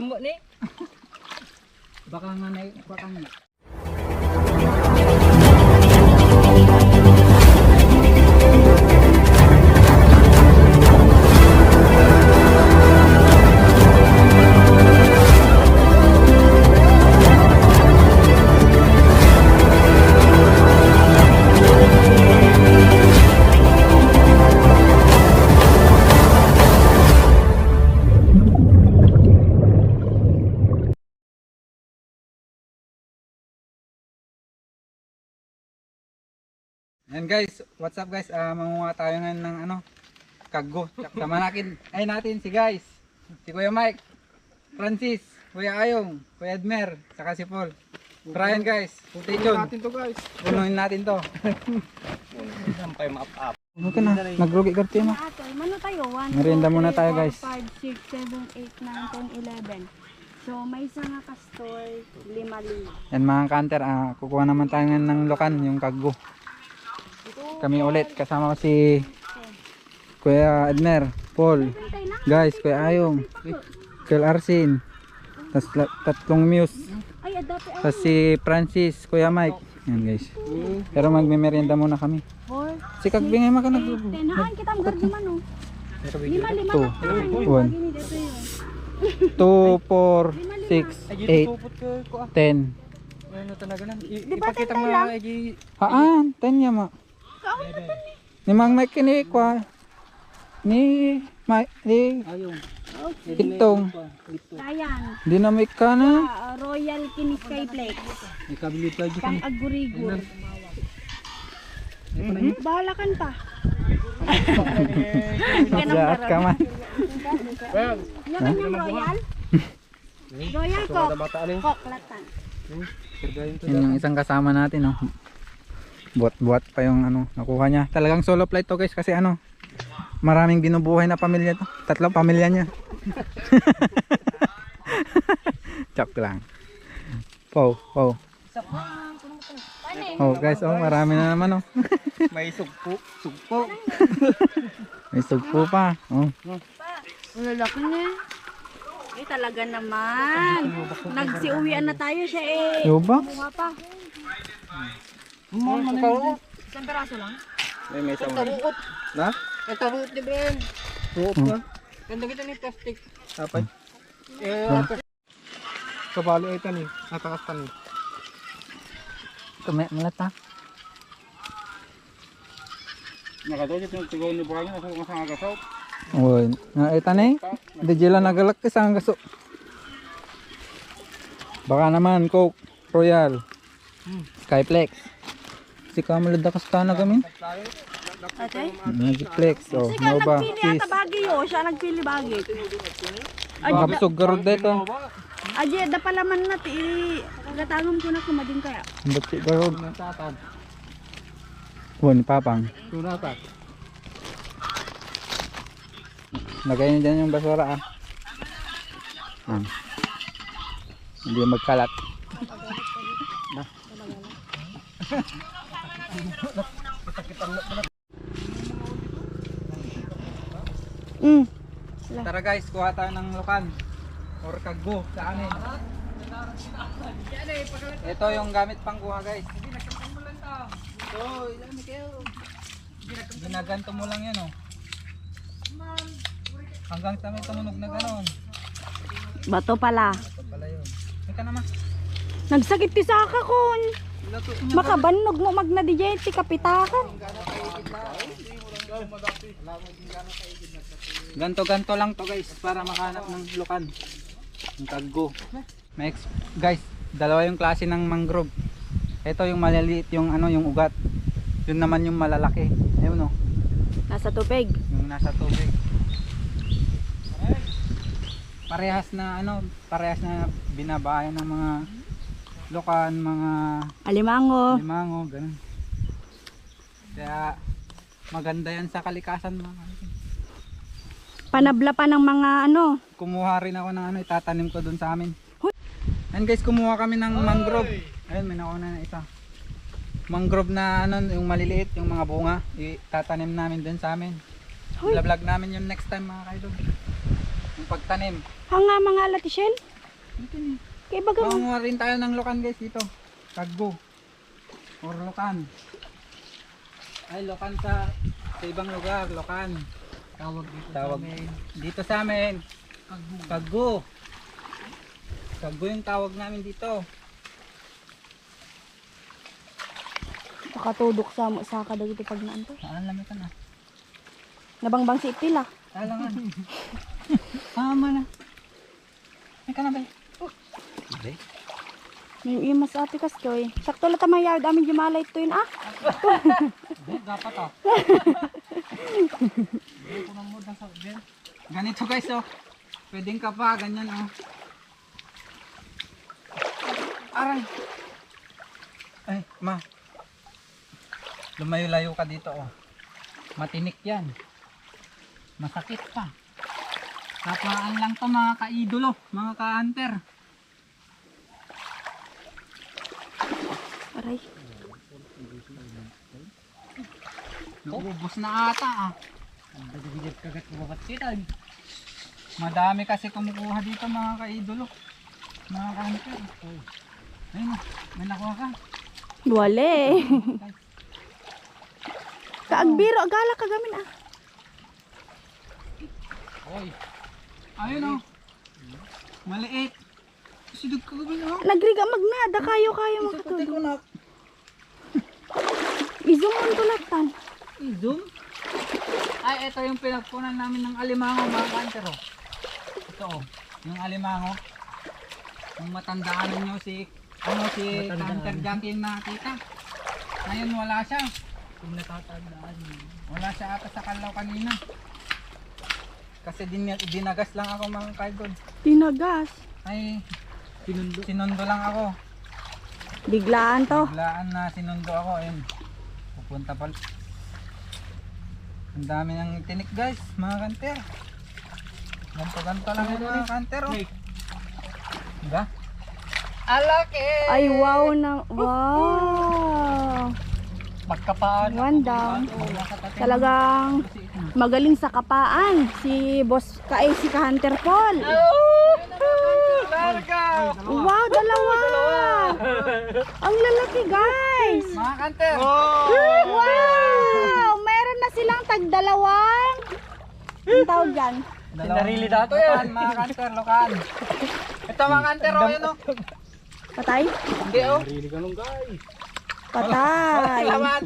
mo ni. Baka nga na baka nga. Ayan guys, what's up guys? Mangunga tayo ngayon ng ano, kaggo. Sama natin si guys. Si Kuya Mike, Francis, Kuya Ayong, Kuya Edmer, saka si Paul. Brian guys, stay tuned. Natin to guys. Punuin natin to. Sampay ma-up. Okay na, nagrugi ka tayo mo. Mano tayo? 1, Merienda muna tayo guys. 5, 6, 7, 8, 9, 10, 11. So may isa nga kastor, 5 libo. Yan mga kanter, kukuha naman tayo ngayon ng lokan, yung kaggo. Kami ulit kasama si Kuya Edmer, Paul, guys, Kuya Ayong, Kuya Arsin, tatlong Muse, tapos si Francis, Kuya Mike. Yan guys. Pero magme-merienda muna kami. Si Kagbingay maka nag 10. Haan kita ang gardi man oh. 5 2, 1, 2, 4, 6, 8, 10. Ano talaga nan? Ipakita mo na lagi. Haan, 10 niya ma. Ni Mang Mike ni kwa. Ni Mike ni Ayong. Itong. Ayan. Dinamik ka na. Royal Kini Skyplex. Ikabili pa dito. Pang agurigo. Bahala kan pa. Jahat ka man. Yan yung Royal. Royal Coke. Koklatan. Yun yung isang kasama natin, no. Buat pa yung ano, nakuha niya. Talagang solo flight to guys kasi ano, maraming binubuhay na pamilya to. 3 pamilya niya. Chok lang. Oh guys, marami na naman oh. May sugpo. May sugpo pa. Oh. Ang lalaki niya. Talaga naman. Nagsiuwian na tayo siya eh. Yoba? Bunga pa. Isang peraso lang? May isa mo. Na? Nagtaruot ni Brian. Ruot na. Ganda kita ni plastic. Tapay. Kabalo ito ni. Natakas pa ni. Malat ha. Nakatulog yung tigaw ni Brian. Nasa kong sanga kasaw. Uy, ito na eh. Hindi dila nagalak ka sa gaso. Baka naman Coke, Royal, Skyplex. Si Kamalad na kasta na kami. Ate? Magiplex, oh, Sige, Nova, nagpili cheese. ata bagay oh. Siya nagpili bagay. Mabusog garod dito. Aje, da pala man natin. Gatangam ko na kumading kaya. Ba't garod? Oh, ni Papang. Tunata. Lagay niyo dyan yung basura ah. Hindi magkalat. Tara guys, kuha tayo ng lokan or kaggo sa amin. Ito yung gamit pang kuha guys. Ginaganto mo lang yan oh. Hanggang sa may tumunog na ganon. Bato pala. Ito pala yun. Ika naman. Nagsakit ti sa kakon. Makabanog mo magna DJ ti kapitakan. Ganto lang to guys para makahanap ng lokan. Yung kaggo. Guys, dalawa yung klase ng mangrove. Ito yung maliliit yung ano yung ugat. Yun naman yung malalaki. Ayun oh. Nasa tubig. Yung nasa tubig. Parehas na binabayan ng mga lokan, mga Alimango. ganun. Kaya maganda yan sa kalikasan mga kaibigan. Panabla pa ng mga ano. Kumuha rin ako ng ano, itatanim ko dun sa amin. Ayan guys, kumuha kami ng mangrove. Ayun, may nakuha na isa. Mangrove na ano, yung maliliit, yung mga bunga, itatanim namin dun sa amin. Vlog namin yung next time mga kaidol. Yung pagtanim. Hanga mga latishel. Kaya baga mo. Mangunguha rin tayo ng lokan guys dito. Kaggo. Or lokan. Ay, lokan sa ibang lugar. Lokan. Tawag dito Tawag dito sa amin. Kaggo. Kaggo yung tawag namin dito. Pakatudok sa kada dito pag naan to. Saan lang ito na? Nabangbang si Itil ah. Talangan. Tama na. Ay ka na ba? Hindi. Yung mas ate kas koy. Sakto lang tamang yard amin jumalay to yun ah. Dapat ah. Ganito guys oh. Pwedeng ka pa, ganyan oh. Aray. Ay, ma. Lumayo-layo ka dito oh. Matinik yan. Masakit pa. Kapaan lang to mga kaidolo, mga ka-hunter. Aray. Naubos na ata ah. Madami kasi kumukuha dito mga kaidolo. Mga ka-hunter. Ayun, may nakuha ka. Wale. Kaagbiro, agala ka gamin ah. Oy. Ayun oh. Maliit. Sidog ka gabi oh. Nagriga magnada kayo Puti ko makatulog. na. Izong mo tulatan. Zoom. Ay, ito yung pinagpunan namin ng alimango mga kanter oh. Ito oh. Yung alimango. Kung matandaan nyo si Kanter Jackie yung nakita. Ngayon wala siya. Kung natatandaan mo. Wala siya ata sa kalaw kanina. Kasi dinagas lang ako mga kaidol. Tinagas. Ay, sinundo lang ako. Biglaan to. Biglaan na sinundo ako. Ayun. Pupunta pala. Ang dami ng tinik guys, mga kanter. Ganto-ganto lang yung mga kanter oh. Diba? Alaki! Ay wow na. Wow. Magkapaan. One down. Talagang magaling sa kapaan si boss si ka-hunter Paul. Larga! Wow, dalawa. Ang lalaki guys. Mga kanter! Wow! Meron na silang tagdalawang. Ang tawag dyan? Sinarili dato yan. Mga kanter, lokan. Ito mga kanter oh, yun oh. Patay? Hindi oh. Narili ka nung guys. Patay. Salamat.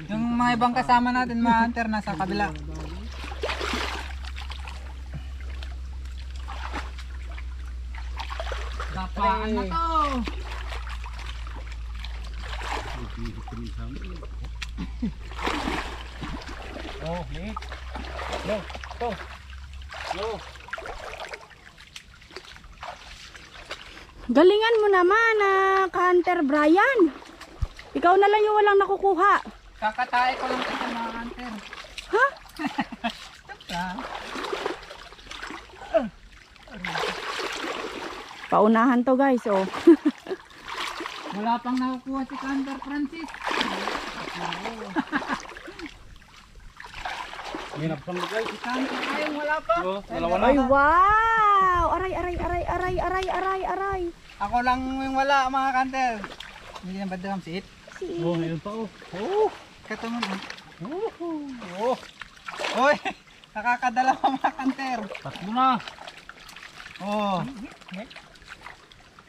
Yung mga ibang kasama natin mga hunter nasa kabila. Kapaan na to. Oh, mate. No, to. No. Galingan mo naman ka-hunter Brian. Ikaw na lang yung walang nakukuha. Kakatae ko lang ito mga hunter. Ha? Paunahan to guys oh. Wala pang nakukuha si Hunter Francis. Minapsan mo guys. Hunter ayun wala pa. Oh, dalawa na. Ay wow! Aray. Ako lang yung wala mga hunter. Hindi na ba dalam si It? Oh, ayun pa oh. Oh, kataman ah. Oh. Oy, nakakadalawa mga hunter. Tatlo na. Oh.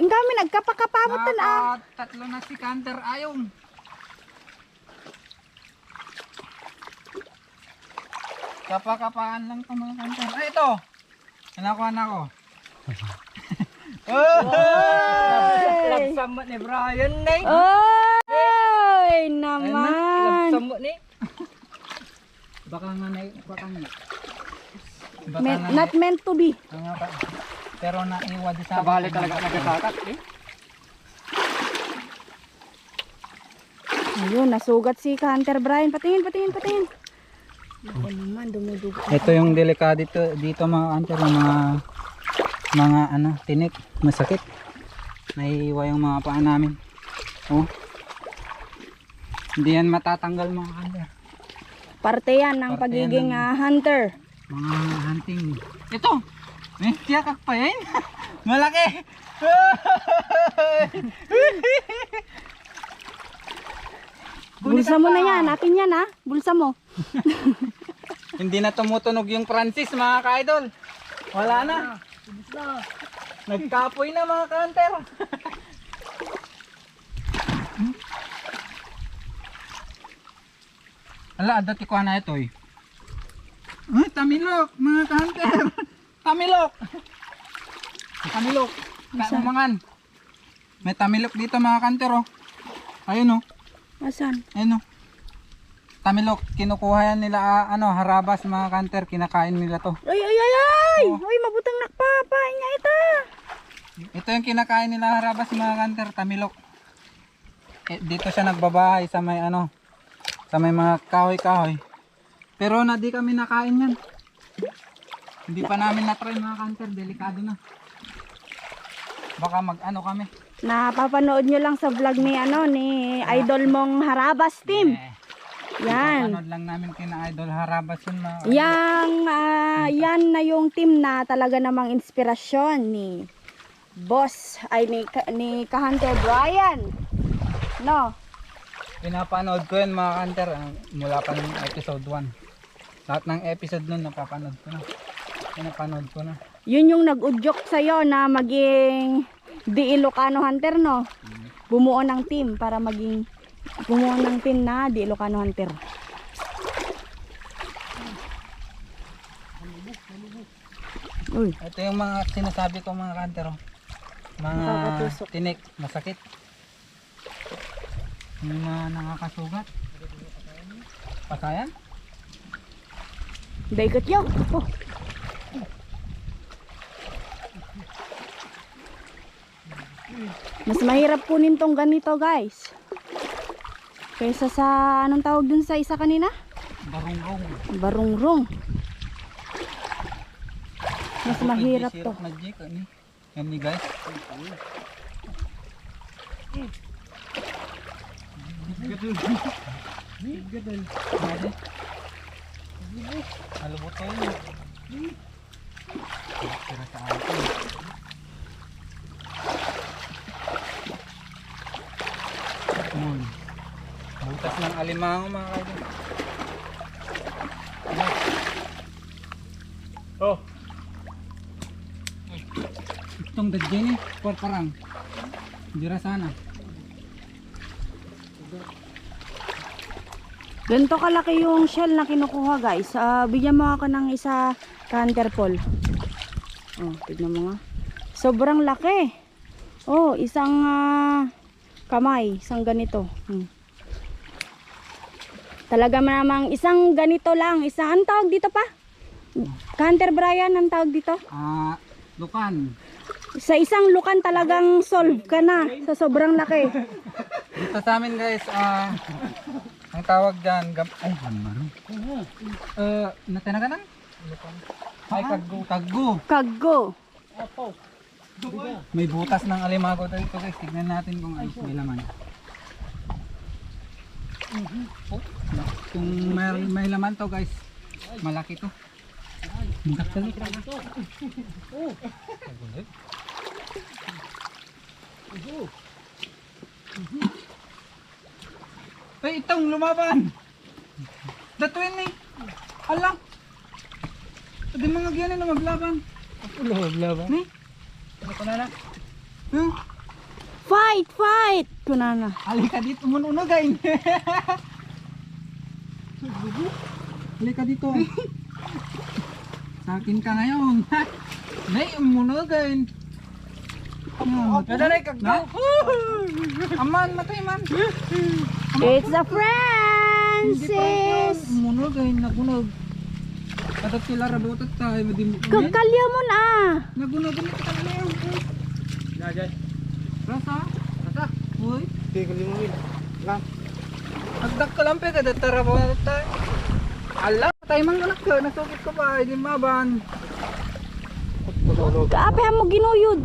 Ang dami nagkapakapamot tan ah. Tatlo na si Hunter ayong. Kapakapaan lang ito mga hunter. Ay ito. Nakuha na ako. Oh! Labsamot ni Brian na eh. Oy naman. Labsamot ni. Baka nga baka nga. Not meant to be. Nga pa. Pero naiwa di sa Kabali talaga nagkatatak eh. Ayun, nasugat si Hunter Brian. Patingin. Ako naman, dumudugo. Ito yung delikado dito mga hunter, yung mga ano, tinik, masakit. Naiiwa yung mga paa namin. Oh. Hindi yan matatanggal mga hunter. Parte yan ng Parte pagiging yan hunter. Mga hunting. Ito! May tiyakak pa yan. Malaki! Bulsa mo na yan. Akin yan ha. Bulsa mo. Hindi na tumutunog yung Francis mga ka-idol. Wala na. Nagkapoy na mga ka-hunter. Ala, dati ko na ito eh. Ay, tamilok mga ka-hunter. Tamilok. Tamilok. Kailangan. May tamilok dito mga ka-hunter oh. Ayun oh. Asan? Ayun oh. Tamilok, kinukuha yan nila harabas mga ka-hunter, kinakain nila to. Ay, ay, ay, ay! Oh. Uy, mabutang nakpapain niya ito. Ito yung kinakain nila harabas mga ka-hunter, tamilok. Dito siya nagbabahay sa may sa may mga kahoy-kahoy. Pero na di kami nakain yan. Hindi pa namin na-try mga ka-hunter, delikado na. Baka kami. Napapanood nyo lang sa vlog ni ni idol mong Harabas team. Yan. Napapanood lang namin kina Idol Harabas yun mga Yan na yung team na talaga namang inspirasyon ni boss ay ni Ka-Hunter Brian. No. Pinapanood ko yun mga ka-hunter mula pa ng episode 1. Lahat ng episode nun napapanood ko na. Pinapanood ko na. Yun yung nag-udyok sa'yo na maging di Ilocano Hunter, no? Bumuo ng team para maging bumuo ng team na di Ilocano Hunter. Uy, Ito yung mga sinasabi ko mga ka-hunter oh. Mga Nakakatusok. tinik, masakit. Yung mga nakakasugat. Pasayan? daigot yo. Oh. Mas mahirap kunin tong ganito, guys. Kaysa sa anong tawag dun sa isa kanina? Barunggong. Barungrong. Mas mahirap to. Na Jake, yan ni guys. Halubot tayo. Tira sa akin. Butas ng alimango mga kaidol. Oh, Itong dadyan parang. Dira sana. Ganito kalaki yung shell na kinukuha, guys. Bigyan mo ako ng isa Ka-Hunter Paul. Oh, tignan mo nga. Sobrang laki. Oh, isang kamay, isang ganito. Talaga namang isang ganito lang. Ang tawag dito pa? Ka-Hunter Brian, ang tawag dito? Lukan. Sa isang lukan talagang solve ka na sa sobrang laki. Dito sa amin guys, ang tawag dyan, ay, hamaro. Natinaga nang? Ay, kaggo. Kaggo. Kaggo. May butas ng alimago dito guys. Tignan natin kung may laman. Kung may laman to guys, malaki to. Magkakali. Ay, itong lumaban. Datuin ni. Ala. Pwede mga gyan na maglaban. Maglaban? Ni? Ano ko na na? Huh? Fight, fight! Kunana. Halika dito, mununagain. Halika dito. Sa akin ka ngayon. Nay, mununagain. Kada na kagdo. Aman, matay man. It's a Francis! Mununagain, nagunog. Katat sila rabotot tayo. Kakalya mo na! Nagunog na kita na yun. Jay. Rasa? Rasa? Uy. Hindi ko limuin. Lang. Agdak ka lang pe, kadatara po na tayo. Alam, tayo mang anak ka, nasukit ko pa, hindi maban. Kaape mo ginuyod.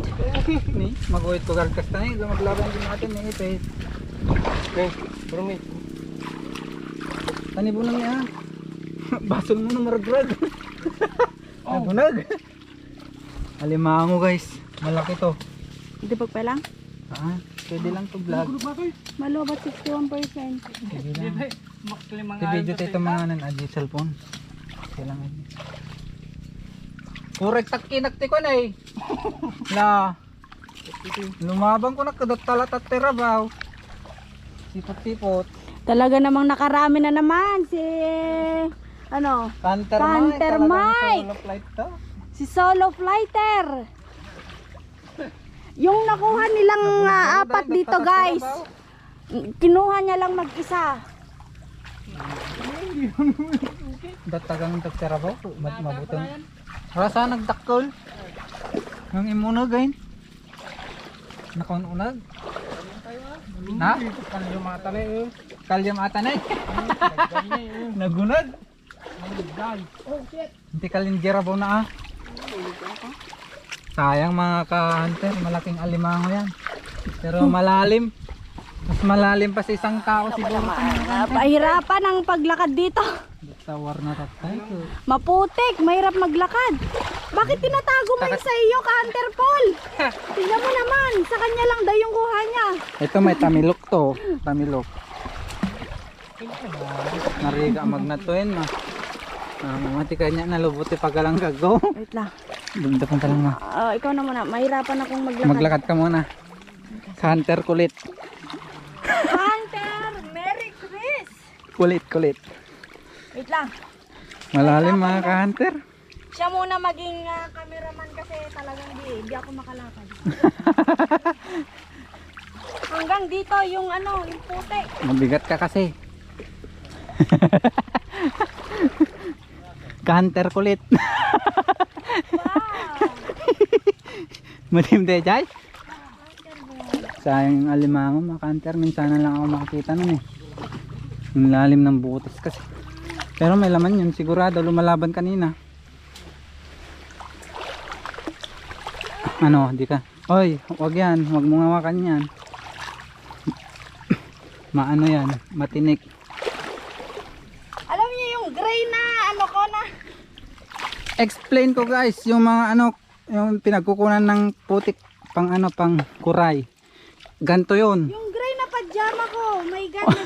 Ni, mag-uwit ko garkas na eh, maglaban din natin ni Ipes. Okay, Brumi. Tanibo na niya. Basol mo na maragrag. Nabunog. Alimango guys. Malaki to. Hindi pagpalang? Pwede lang to vlog. Malobat 61%. Pwede lang. Max 5 I-video tayo mga adjust cellphone. Kailang yun. Kurek takinakti ko na eh. La. Lumabang ko na kadatala tatira baw. Sipot-sipot. Talaga namang nakarami na naman si Canter Mike. Solo flight to. Si Solo Flighter. Yung nakuha nilang apat dito guys. Kinuha niya lang mag-isa. Datagang tatira baw. Mabutong. Rasa nagdakol. Ang imunag gain. Nakaununag. Na? Kalyong mga tali eh. Kalyam ata na eh. Nagunag. Hindi kalinggera po na ah. Sayang mga ka-hunter, malaking alimango yan. Pero malalim. Mas malalim pa sa isang tao siguro. Pahirapan ang paglakad dito. Tawar na tatay. Maputik, mahirap maglakad. Bakit tinatago mo yun sa iyo, ka-hunter Paul? Tingnan mo naman, sa kanya lang daw yung kuha niya. Ito may tamilok to. Tamilok. Nariga magnatuin ma. Mati kanya nalubuti pagalang gago. Wait lang. Bunda pa lang ma. Ikaw na muna, mahirapan akong maglakad. Maglakad ka muna. Hunter kulit. Hunter, Merry Chris! Kulit. Wait lang. Malalim mga ka-hunter. Siya muna maging cameraman kasi talagang di ako makalakad. Hanggang dito yung yung putik. Mabigat ka kasi. Ka-hunter kulit. Matim de jay. Sayang alimango mga ka-hunter. Minsan na lang ako makakita nun eh. Yung lalim ng butas kasi. Pero may laman yun. Sigurado lumalaban kanina. Ano, di ka. Oy, wag yan. Wag mo ngawakan yan. Maano yan. Matinik. Alam niyo yung gray na ko na. Explain ko guys. Yung mga yung pinagkukunan ng putik pang pang kuray. Ganto yun. Yung gray na pajama ko. My God,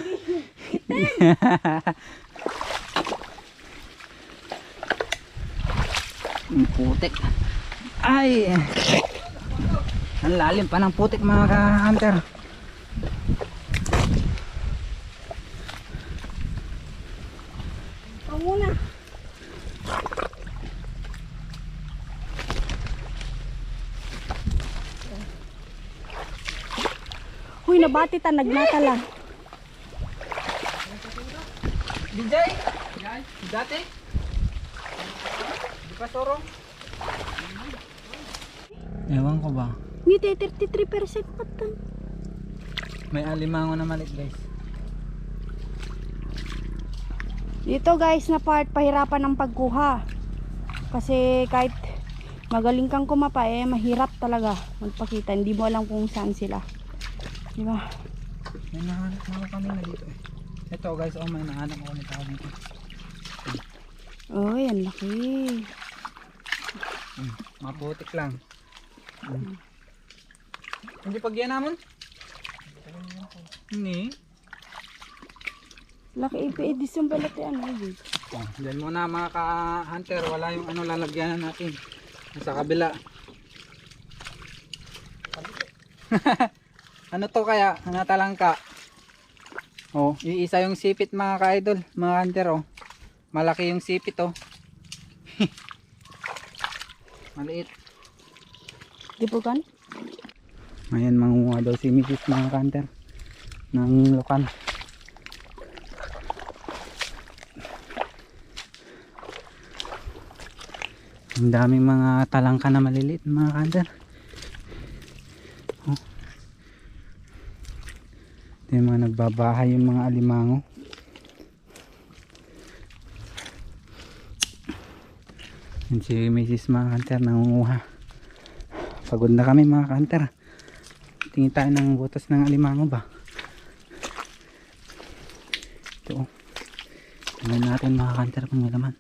itim. Yung putik. Ay. Ang lalim pa ng putik mga ka-hunter. Ikaw muna. Huy, nabatitan, nagnatala. DJ? Dati? Di pa sorong? Ewan ko ba? Ngiti, 33% patan. May alimango na maliit guys. Dito guys na part, pahirapan ng pagkuha. Kasi kahit magaling kang kumapa mahirap talaga magpakita. Hindi mo alam kung saan sila. Diba? May nahanap na ako kanina dito eh. Ito guys, may nahanap ako nito dito. Oh, yan laki. Maputik lang. Hindi pagyan namon? Hindi. Laki ipi-edisyon pala ito Diyan muna mga ka-hunter, wala yung lalagyanan natin. Sa kabila. Ano to kaya? Natalangka. Oh, iisa yung sipit mga ka-idol, mga hunter oh. Malaki yung sipit oh. Maliit. Di po kan? Ayan, mangunguha daw si Mrs. mga ka-hunter ng lukan. Ang daming mga talangka na maliliit mga ka-hunter. Oh. Ito yung mga nagbabahay yung mga alimango. Yan si Mrs. mga ka-hunter nangunguha. Pagod na kami mga ka-hunter. Tingin tayo ng butas ng alimango ba. Ito. Tingnan natin mga ka-hunter kung may laman.